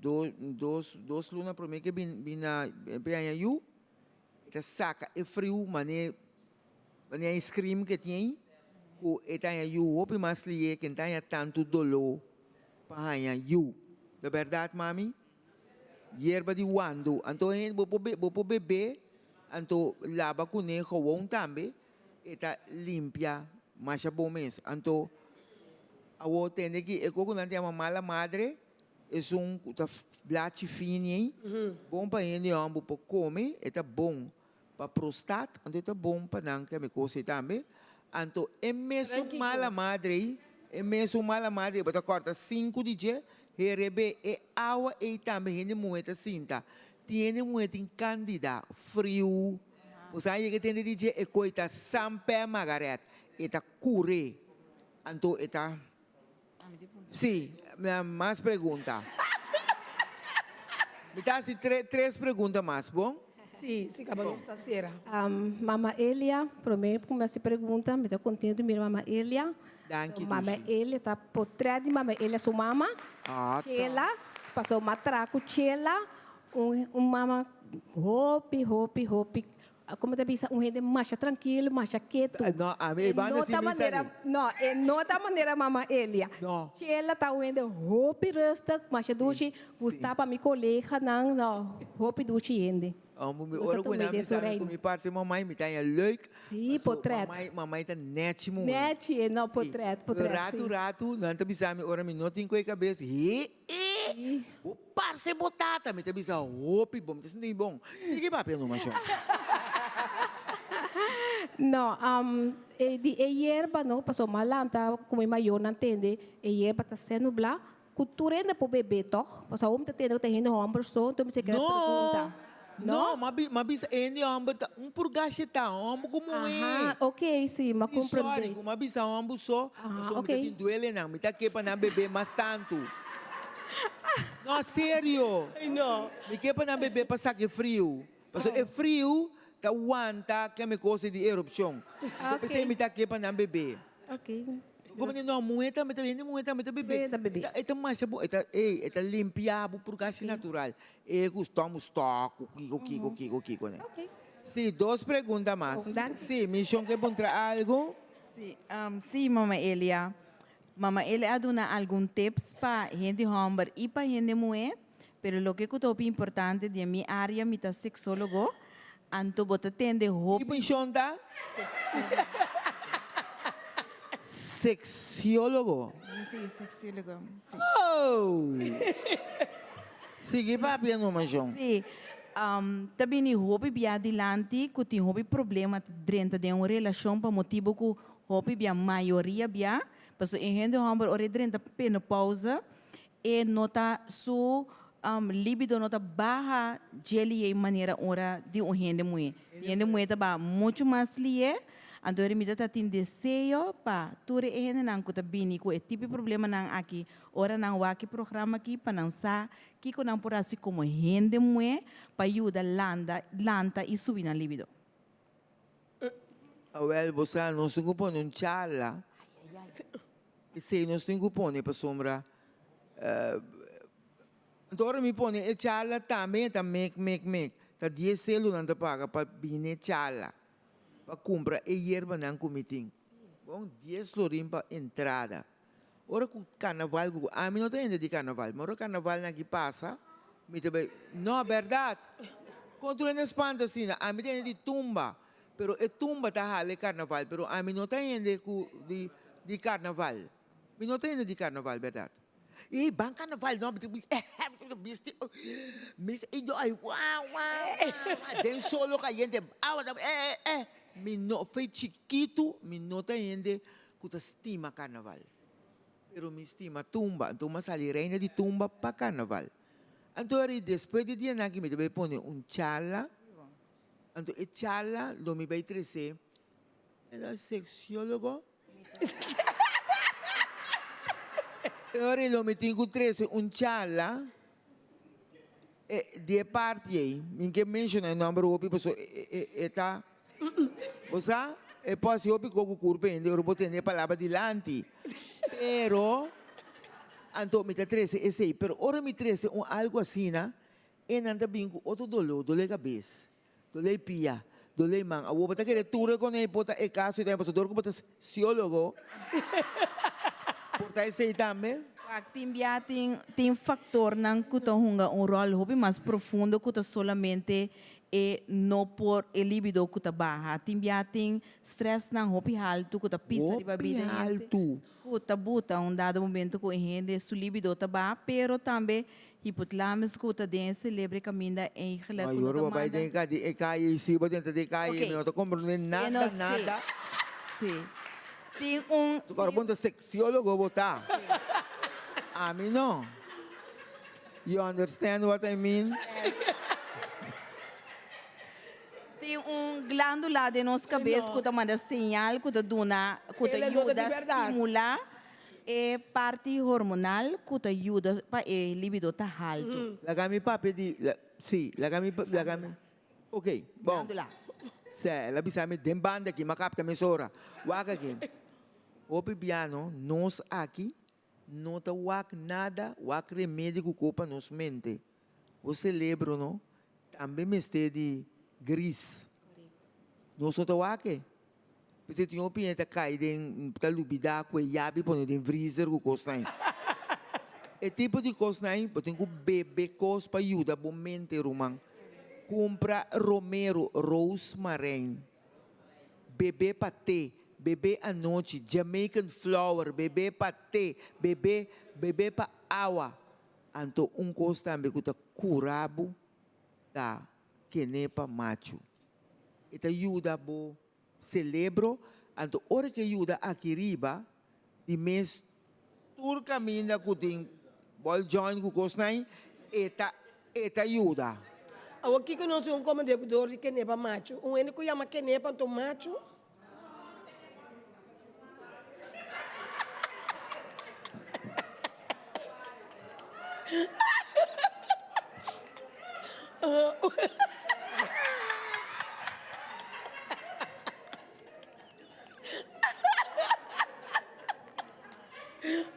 Do dos dos luna prome ke bin bin na bin haña yu e ta saka e friu mane manera e scream ke tin ei ku e ta haña yu hopi mas lihe ke no ta haña tantu doló. Pa haña yu. Ta bèrdat, mami? Yerba di wandu. Anto hende bo por bo por bebé, anto laba kuné gewon tambe, e ta limpia masha bon mes. Anto awor tende ki e kos ku nan ta yama mala madre, esun ku ta blachi fini ei, bon pa hende hòmber por kome, e ta bon. Pa prostat, anto e ta bon pa nan keme kos ei tambe. Anto e mesun mala madre ei, e mesun mala madre ei, bo ta kòrta sinku di dje, herebé e awa ei tambe hende muhé ta sinta. Tin hende muhé tin kandida, friu. Bo sa yega tende di dje, e koi ta sampè Margaret, e ta kure. Anto e ta. Sí, mas pregunta. Mi ta hasi tres pregunta mas, bon? Sí, sí, caba nos ta cera. Mama Elia, prome cu mi hasi pregunta, mi ta contento di mira Mama Elia. Danki, Mama Dushi. Elia ta potret di Mama Elia su mama, Ah, ta. Chela, pasobra mi a traha cu Chela, un un mama hopi, hopi, hopi Como ta bisa un hende masha trankil, masha ketu. No, a mi E banda no si ta mi manera, sabi. no, e no ta manera mama Elia. No. Chela ta un hende hopi rustig, masha dushi, gusta pa mi coleganan, no, hopi dushi hende. Amo mi Nos a ora cu tuma nan den su bisa mi cu reino. mi parse mamai, mi ta haña leuk. Sí, Paso potret. mamai, mamai ta nechi muhe. Nechi, e no, Sí. potret, potret, Ratu, sí. ratu, nan ta bisa mi ora mi no tin cu e cabes, he, e, bo Parce bo tata, mi ta bisa hopi bon, mi ta sinti mi bon. Sigui papia numa shon. No, e di e yerba no, pasobra mi a lanta ku mi mayornan tende e yerba ta ser nublá, ku tur hende por bebé tòg? Pasobra awor mi ta tende ku ta hende hòmber so, enton mi se kere pregunta. No, no, mi a bisa hende hòmber ta un purgashe ta hòmber ku muhé. Aha, ok, si, mi a komprendé. Sorry ku mi a bisa hòmber so, pasobra mi ta tin duele nan, mi ta ke pa nan bebé mas tantu. No, serio. Mi ke pa nan bebé pa saka e friu. Pasobra e friu ta wanta keme kos di erupshon. Enton p'esei mi ta ke pa nan bebé. Como di no, muhe tambe ta hende muhe tambe ta bebe. E ta masha bon, e ta ey, e ta limpia bo purgashi natural. E ku stòm stòk, ku kiko, kiko, kiko, kiko ne. Si, dos pregunta mas. Si, mi shon ke puntra algo? Si, si mama Elia. Mama Elia a duna algun tips pa hende hòmber i pa hende muhé, pero loke ku ta hopi importante den mi área, mi ta seksólogo, anto bo ta tende hopi. Ki funshon ta? Seksiólogo. Si, seksiólogo, si. Oh! Sigui papia numa shon. Si, ta bini hopi bia dilanti ku tin hopi problema ta drenta den un relashon pa motibu ku hopi bia, mayoria bia, pasobra e hende hòmber ora e drenta penopausa e no ta su libido no ta baha dje lié manera ora di un hende muhé. Di hende muhé ta baha muchu mas lié, anto ora mi ta ta tin deseo pa tur e hendenan ku ta bini ku e tipo di problemanan aki, ora nan wak e programa aki pa nan sa kiko nan por hasi komo hende muhé pa yuda landa lanta i subi nan libido. Awel, bo sa, nos tin ku pone un charla. Esei nos tin ku pone pasobra anto ora mi pone e charla tambe e ta mek mek mek. Ta dies selu nan ta paga pa bini e charla, pa kumpra e yerbanan ku mi tin. Bon, dies florin pa entrada. Ora ku karnaval ku ami no ta hende di karnaval, ma ora karnavalnan aki pasa, mi ta bai, no, bèrdat. Kon tur hende spanta asina? Ami ta hende di tumba, pero e tumba ta hala e karnaval, pero ami no ta hende ku di di karnaval. Mi no ta hende di karnaval, bèrdat. I ban karnaval no, mi ta mi ta bisti, mi sa i yo ai wa wa wa den solo kayente awa ta eh eh eh. Mi no, fe chikitu mi no ta hende ku ta stima karnaval. Pero mi stima tumba, anto mi a sali reina di tumba pa karnaval. Anto ari despues di dianan aki mi ta bai pone un charla, anto e charla lo mi bai trese e sexiologo. E ora lo mi tin ku trese un charla di e parti ei, mi ke menshona e nomber hopi pasobra e ta. Bo sa, e por hasi hopi kos ku kurpa hende ora bo tende e palabra dilanti. Pero, anto mi ta trese esei. Pero ora mi trese un algu asina, e nan ta bin ku otro doló, doló e kabes, doló e pia, doló e man. Awor bo ta kere tur e kone ei por ta e kaso ei tambe, pasobra dor ku bo ta siólogo, por ta esei tambe. Wak, tin bia tin tin faktornan ku ta hunga un ròl hopi mas profundo ku ta solamente E no por e libido ku ta baha. Tin bia tin stressnan hopi haltu ku ta pisa riba Hopi bida hende haltu. ku ta buta un dado momento ku e hende su libido ta baha, pero tambe hipotlamus ku ta den e celebre kaminda eigenlijk Ay, ku no ora ta bo bai manda. den ka di e kaye i si bo drenta den e kaye Ok. mi no ta komprende E nada, no si. nada. Si. Tin un. Ora bo ta sexiologo bo ta. Ami no. You understand what I mean? Yes. Tin un glándula den nos kabes ku ta manda señal ku ta duna, ku ta yuda stimulá e parti hormonal ku ta yuda pa e libido ta haltu. Laga mi papia di, si, laga mi, laga mi, ok, bon. Glándula. Sè, el a bisa mi den banda aki, mi a kapta mesora. Wak aki, hopi biano nos aki No ta wak nada, wak remedi ku ko pa nos mente. Bo celebro no tambe mester di gris. Nos no ta wak e. P'esei tin hopi hende ta kai den, ta lubida ku e yabi pone den vriezer ku kosnan. E tipo di kosnan bo tin ku bebe kos pa yuda bo mente ruman. Kumpra romero, roosmarijn. Bebe pa te, bebe anochi, Jamaican flower, bebe pa te, bebe, bebe pa awa. Anto un kos tambe ku ta kura bo ta kenepa machu. E ta yuda bo celebro, anto ora ke yuda aki riba di mes tur kaminda ku tin ball joint ku kosnan e ta e ta yuda. Awor kiko nos un komende ku dor di kenepa machu? Un hende ku yama kenepa anto machu?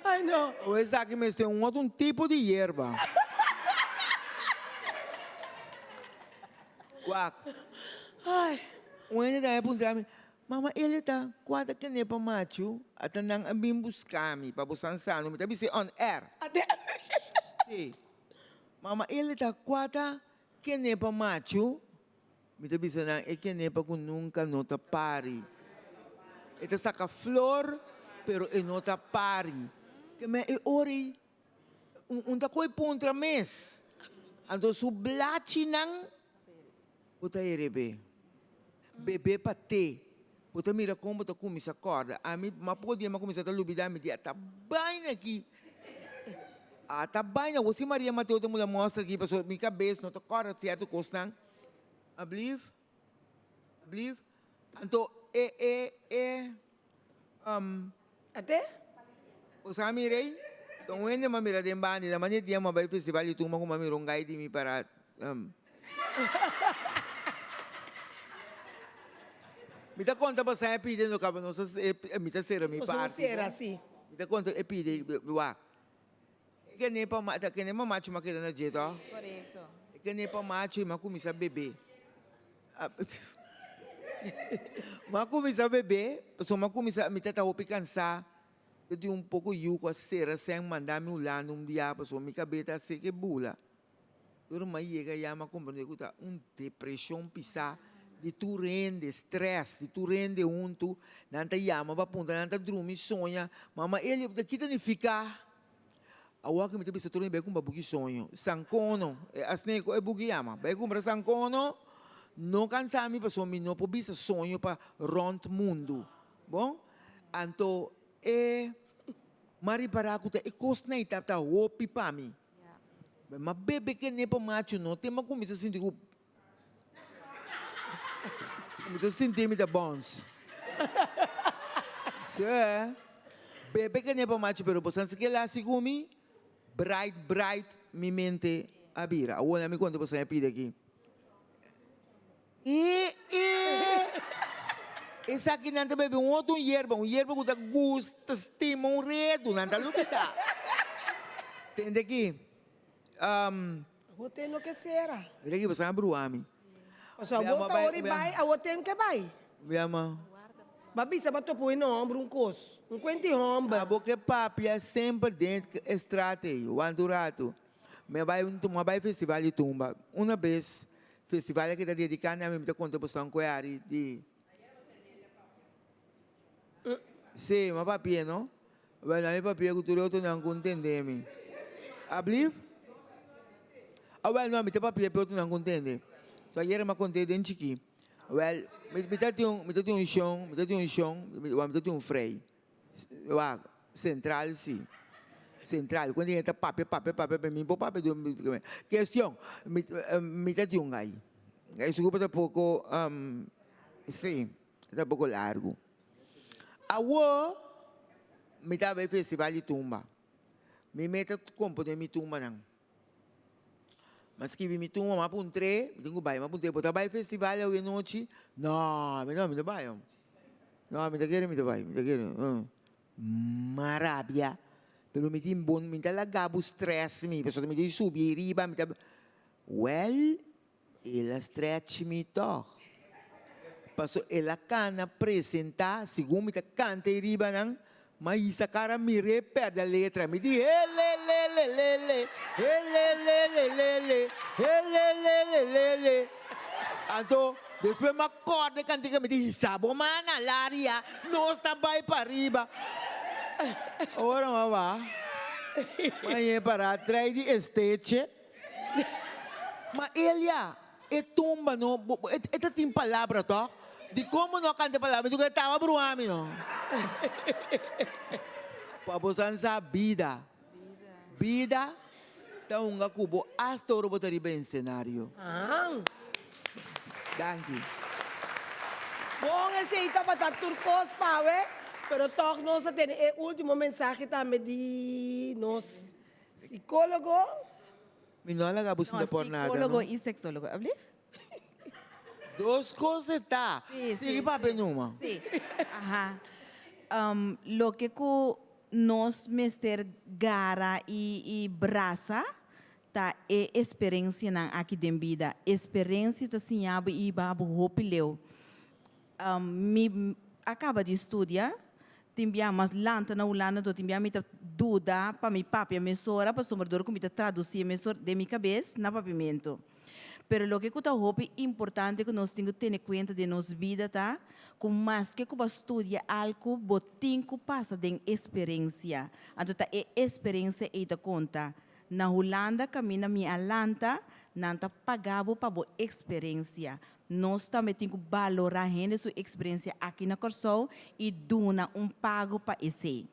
Ay no. O esaki mester un otro un tipo di yerba. Wak. Ay. Un hende tambe a puntra mi, Mama Elia ta kua ta kende pa machu? Ata nan a bin buska mi pa bo san sano. Mi ta bis'é on air. Si. Mama Elia ta kua ta kende pa machu? Mi ta bisa nan e kenepa ku nunka no ta pari. E ta saka flor, pero e no ta pari. Ke men e ora ei un ta koe puntra mes. Anto su blachinan bo ta herebé. Bebé pa te. Bo ta mira kon bo ta kuminsá kòrda. Ami mas poko dia mi a kuminsá ta lubidá mi di a ta baina aki. A ta baina. Awor si Maria Mateo ta mula mòstra aki pasobra mi kabes no ta kòrda sierto kosnan. Ablief? Ablief? Anto e e e um. Ate? Bo sa mi rey? Ta un hende m'a mira den banda i na mane dia m'a bai festival di tumba ku m'a mira un gai di mi para um. Mi ta konta pasan e pide no kaba nos a mi ta sera mi Nos no parti sera bo. si. Mi ta konta e pide wak. E kende pa ma ta kende pa macho m'a keda na dje to. Korekto. E kende pa macho i m'a kuminsá bebe. M'a kuminsá bebe, pasobra m'a kuminsá, mi ta hopi kansá. Mi tin un poko yu ku a sera sèn manda mi Hulanda un bia pasobra mi kabes ta seke bula. Ora m'a yega ya m'a komprendé ku ta un depreshon pisá di tur hende, strès di tur hende huntu. Nan ta yama pa puntra, nan ta drumi soña. Mama Elia, ta kita nifiká? Awor ku mi ta bisa tur hende bai kumpra buki soño. Sankono, e asina e buki yama. Bai kumpra sankono, no kansa mi pasobra mi no por bisa soño pa rònt mundu. Bon, anto e m'a ripará ku ta e kosnan ei tabata hopi pa mi. M'a bebe kende pa machu no te m'a kuminsá sinti ku Mi ta sinti mi ta bons. Sí. Bebe kende pa machu pero bo san si kila hasi ku mi? Bright bright mi mente a bira. Awor na mi konta boso a pidi aki. E e Esakinan ta bebe un otro yerba, un yerba ku ta gusta stima un redu, nan ta lubida. Tende aki. Awor ten no ke sera. Mira aki boso a brua mi. Pasobra awor ta ora i bai, awor ten ke bai. Mi ama. Ba bisa ba topa un homber un kos, un kuenti homber. Abo ke papia semper den e straat ei, wanta un ratu. Mi a bai, mi a bai festival di tumba. Una bes Festival aki ta dedica na mi, mi ta conta boso un cueari di. Si, mi a papia no. Bueno, mi papia cu tur e otronan cu ntende mi. Ablief? Ah, wel no, mi ta papia pa e otronan cu ntende. So ayer mi a conta den chiki. Wel, mi ta tin un, mi ta tin un shon, mi ta tin un shon, mi ta tin un frei. Wak, sentral si. Sentral. Kuando hende ta papia, papia, papia, pa mi por papia di un kestion. Mi, mi ta di un gai. Gai su grupo ta poko, si, ta poko largu. Awor, mi ta bai festival di tumba. Mi meta kompone mi tumbanan. Mi a skibi mi tumba, mi a puntr'é, mi tin ku bai, mi a puntr'é, bo ta bai festival awe nochi? No, mi no, mi ta bai. No, mi ta kere mi ta bai, mi ta kere. M'a rabia, pero mi tin bon, mi ta laga bo stress mi, pasobra mi ta subi riba, mi ta, wèl, el a stretch mi tòg. Paso el a kana presentá, segun mi ta kanta ei riba nan, m'a hisa kara mir'é pèrdè letra. Mi di, Helelelelele, helelelelele, helelelelele. Anto, despues m'a kòrda e kantika, mi di, Hisa bo man na laria, nos ta bai pariba. Ora m'a ba, m'a yega pará trai di esteche. Ma Elia, e tumba no, e ta tin palabra toch? Dikon bo no a kanta e palabra? Mi di ku e taba bruha mi no. Pa bo san sa bida, bida ta hunga ku bo asta ora bo ta riba ensenario. Danki. Bon, esei tabata tur kos pa awe, pero tòg nos ta tene e último mensahe tambe di nos Psicólogo. Mi no a laga bo sinta por nada, no. Psicólogo y sexólogo. Alblief? Dos cos e ta. Sí, sí, Sigui papia numa. Sí. Aha. Loke cu nos mester gara y y brasa ta e experencianan aki den bida. Experencia ta siña bo y hiba bo hopi leu. Mi a kaba di studia, tin bia mas lanta na Hulanda, anto tin bia mi ta duda pa mi papia mesora pasobra dor ku mi ta tradusi e mesora den mi kabes na papiamentu. Pero loke ku ta hopi importante ku nos tin ku tene kuenta den nos bida ta ku maske ku bo a studia algu bo tin ku pasa den esperensia. Anto ta e esperensia ei ta konta. Na Hulanda kaminda mi a lanta, nan ta paga bo pa bo eksperensia. Nos tambe tin ku balorá hende su eksperensia aki na Kòrsou i duna un pago pa esei.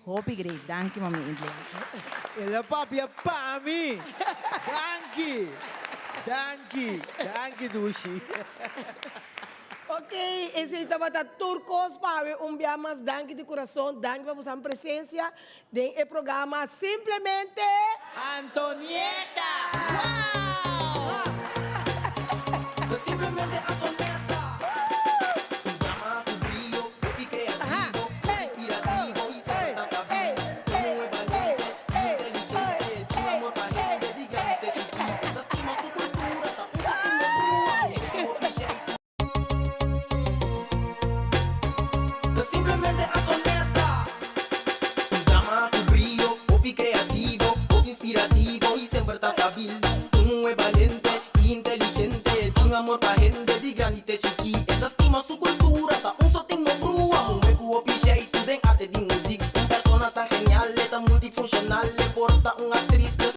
Hopi great. Danki mami Indley. El a papia pa mi! Danki! Danki! Danki Dushi! Ok, esei tabata tur kos pa awe. Un bia mas danki di kurason. Danki pa boso presensia den e programa Simplemente. Antonieta! Wow! Simplemente Antonieta. Un drama cu brillo, hopi creativo, hopi inspirativo y semper ta stabil. Un muhe valiente y inteligente, tin amor pa hende di grandi te chikito. Ta stima su cultura, ta un sentimiento, hopi shei. Amor pa.